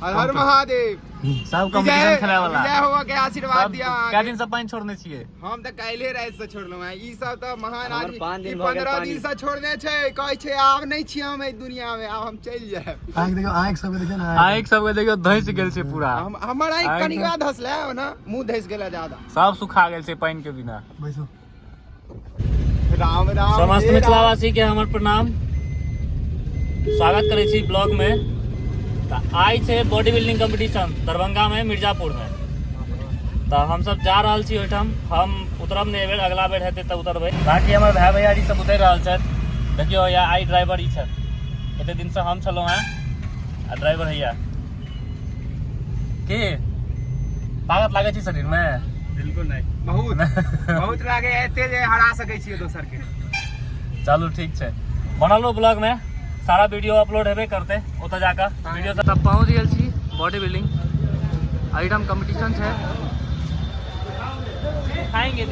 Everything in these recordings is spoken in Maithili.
हर हर महादेव। सब कंपटीशन खेलाय वाला। विजय होबऽ के आशीर्वाद दिया। कए दिन से पानि छोड़ने छियै? हम तऽ काल्हि राति से छोड़लहुँ हैं। ई सब तऽ महान हमर आदमी, 5 दिन ई भऽ गेल 15 पानि। दिन से छोड़ने छै, कहै छै आब नहि छी हम एहि दुनिया में, आब हम चलि जायब। आँखि देखियौ, आँखि सबके देखियौ ने। आँखि सबके देखियौ, धंसि गेल छै पूरा। हमर आँखि आँखि कनिकबा धसलै ओना मुँह धसि गेलै ज्यादा। सब सुखा गेल छै पानि के बिना। बैसो। राम राम। समस्त हे राम। मिथिलावासी के हमर प्रणाम, स्वागत करै छी ब्लॉग में। तऽ आइ छै बॉडी बिल्डिंग कॉम्पिटिशन दरभंगा में, मिर्जापुर में। तऽ हमसब जा रहल छी ओहिठाम। हम उतरब नहि एहिबेर, अगला बेर हेतै तऽ उतरबै। बाकी हमर भाय भैयारी सब उतरि रहल छथि। देखियौ या आइ ड्राइवर ई छथि, एते दिन से हम छलहुँ हेँ आ ड्राइवर हैया। की ताकत लागै छै शरीर में? बिल्कुल नहीं। बहुत बहुत लागे, एते जे हरा सकै छियै दोसर के। चलू ठीक छै, बनल रहो ब्लॉग में, सारा वीडियो अपलोड हेबे करते ओतऽ जाकऽ वीडियो। तब पहुँच गेल छी बॉडी बिल्डिंग, एहिठाम कॉम्पिटिशन छै। खाएंगे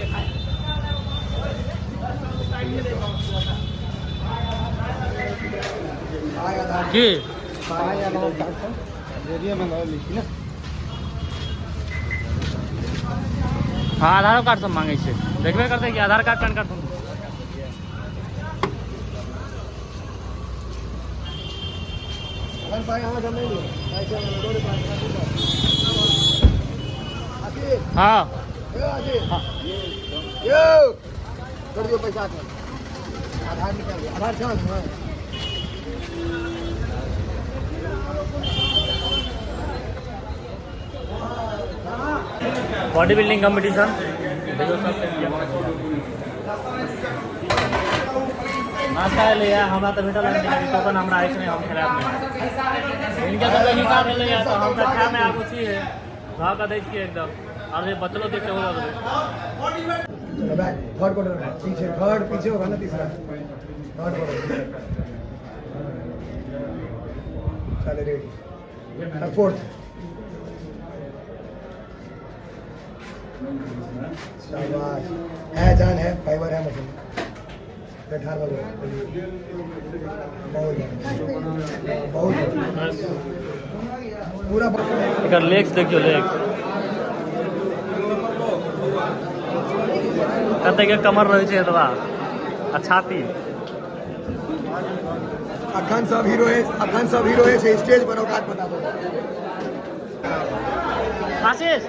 की हाँ, आधारो कार्ड सब मांगे छै, देखबे करते कि आधार कार्ड, पैन कार्ड सब। हाँ। यौ, कर दियौ पैसा के। आधार निकाल दियौ। आधार छै ने? बॉडी बिल्डिंग कॉम्पिटिशन देखियौ, सब नाश्ता एलैए, हमरा तऽ भेटल हन टोकन, हमरा अछि नहि, हम खेलायब नहि। हिनका सबके हिस्सा भेलैए तऽ हम तऽ खायमे आगू छियै, धऽ कऽ दै छियै एकदम, आओर जे बचलो छै सेहो दऽ देबै। चलो बैक, थर्ड क्वार्टर पीछे, थर्ड पीछे होगा ना, तीसरा, थर्ड क्वार्टर। चलो रेडी, फोर्थ। शाबाश, है जान है, फाइबर है मशीन। 18 बहुत बहुत पूरा। एकर लेग्स देखियौ, लेग्स कते के कमर रहै छै एतबा आ छाती। अखन सब हीरो है, अखन सब हीरो है छै स्टेज पर, औकात बता दो। आशीष,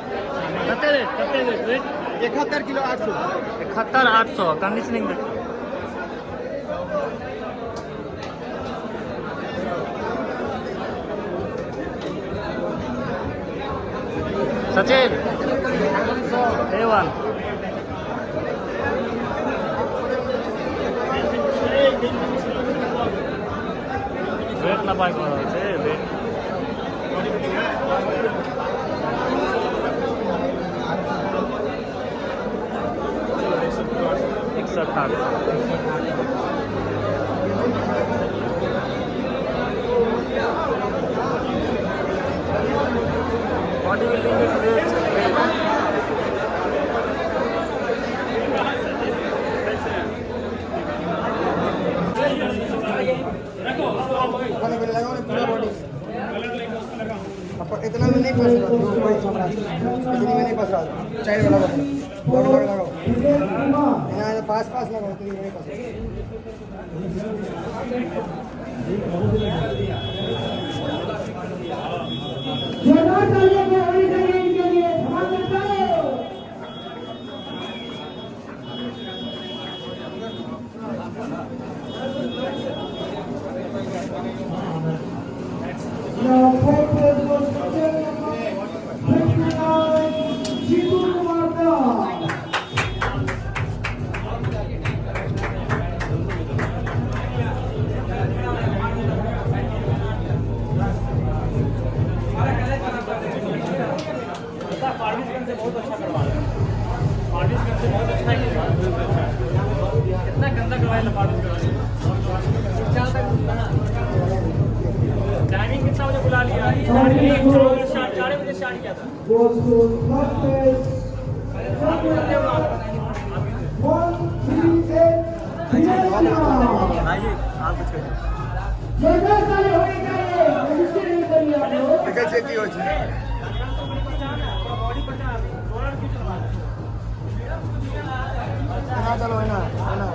कते वेट, कते वेट, वेट? 71 किलो 800। 71 800। कंडीशनिंग देखियौ। सचिन ए वन वेट ना पाइ कऽ रहल छै वेट। 61 800। बॉडी बिल्डिंग के क्रेज छै, क्रेज। पहले पहले लगाओ ना पूरा बॉडी। अब इतना में नहीं फंस रहा, वही चमड़ा इतनी में नहीं फंस रहा। चार वाला लगाओ, लगाओ लगाओ, यहाँ पास पास लगाओ, इतनी में नहीं फंस रहा। जोरदार तालियों को होनी चाहिए इनके लिए। धमाके करो। Now fourth place goes to 59, Jitu Kumar Das. Forbesganj से बहुत अच्छा करवा रहे हैं, फारबिसगंज से बहुत अच्छा है। कितना गंदा करवाया फारबिसगंज। टाइमिंग कितना बजे बुला लिया? 4 बजे स्टार्ट किया था। Goes to third place, 138, Dhiraj Kumar. आइए, आप कुछ कहिए। जोरदार ताली होनी चाहिए, रजिस्टर नहीं करिए। देखै छियै की होइ छै। एना चलो, एना एना।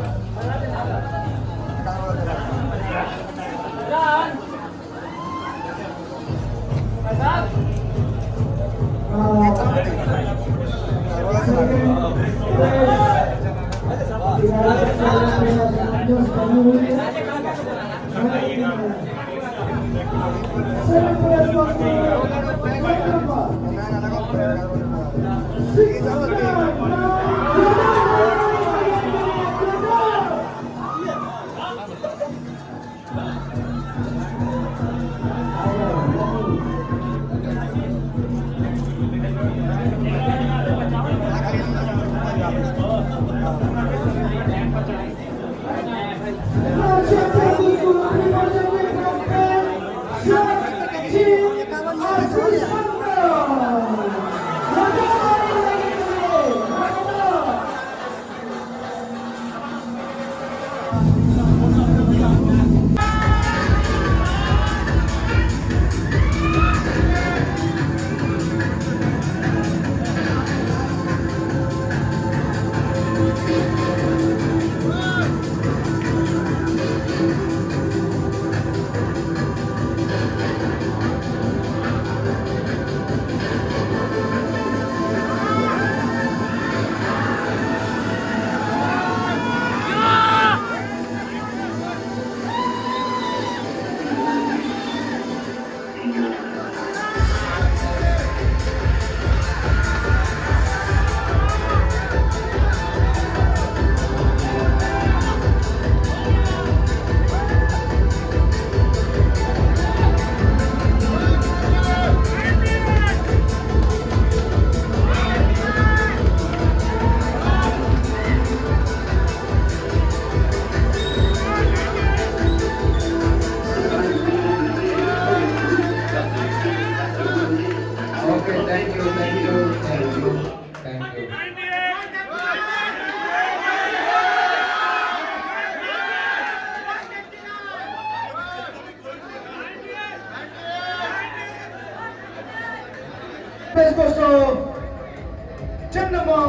Okay, thank you, thank you, thank you, thank you. दोस्तों, number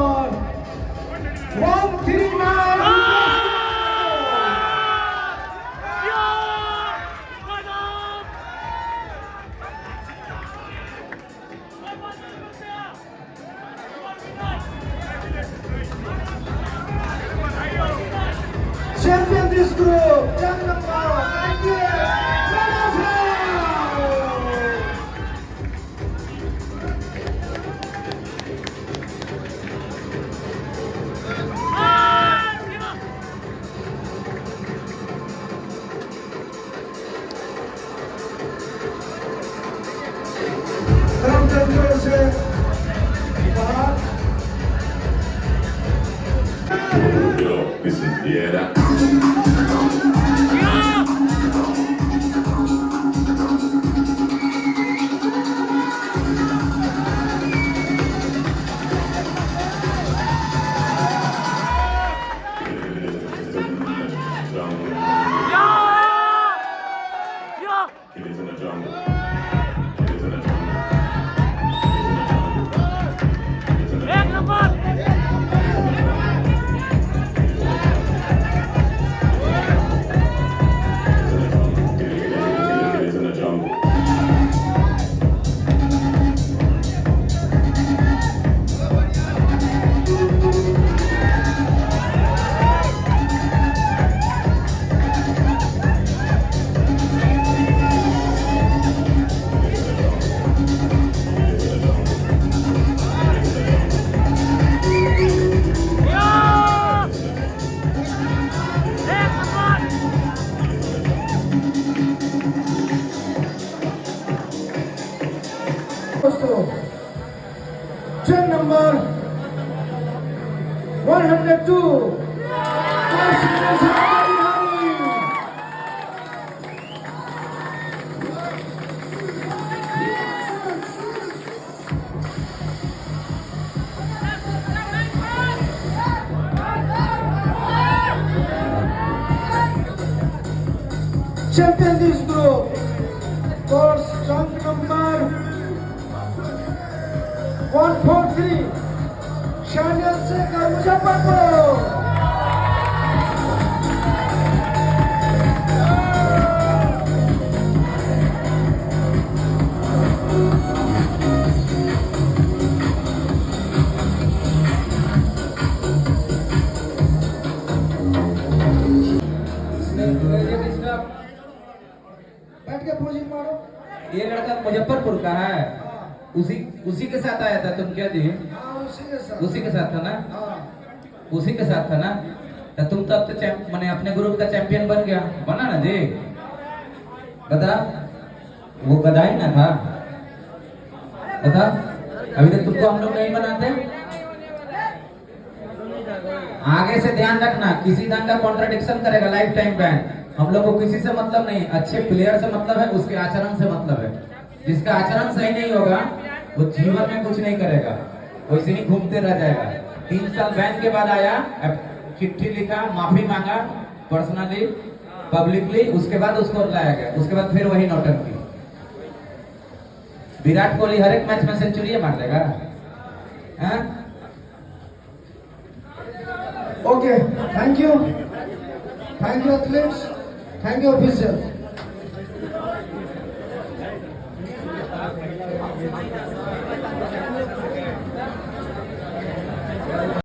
139। Champion this group, 10 number 98, Pranav. Ramchandra से बाहर। Yo, this is Viera. Jungle. It is in the jungle. It is in the jungle. It is in the jungle. It is in the jungle. It is in the jungle. दोस्तों, 10 number 102, Bihari. Champion this group, course trunk number 143 Shanil Shekhar Muzaffarpur. बैठ के पोजिंग मारो। ये लड़का मुजफ्फरपुर का है। उसी उसी के साथ आया था तुम क्या जी? हाँ, उसी के साथ। उसी के साथ था ना? हाँ। उसी के साथ था ना? तो तुम तब तो माने अपने ग्रुप का चैंपियन बन गया, बना ना जी? बता, वो गधा ही ना था। बता, अभी तक तुमको हम लोग नहीं बनाते। आगे से ध्यान रखना, किसी ढंग का कॉन्ट्रडिक्शन करेगा लाइफ टाइम बैन। हम लोग को किसी से मतलब नहीं, अच्छे प्लेयर से मतलब है, उसके आचरण से मतलब है। जिसका आचरण सही नहीं होगा वो जीवन में कुछ नहीं करेगा, वैसे ही घूमते रह जाएगा। 3 साल बैन के बाद आया, अब चिट्ठी लिखा, माफी मांगा पर्सनली पब्लिकली, उसके बाद उसको लाया गया, उसके बाद फिर वही नौटंकी। विराट कोहली हर एक मैच में सेंचुरी मार देगा, हाँ? Okay, thank you. Thank you athletes, thank you officials.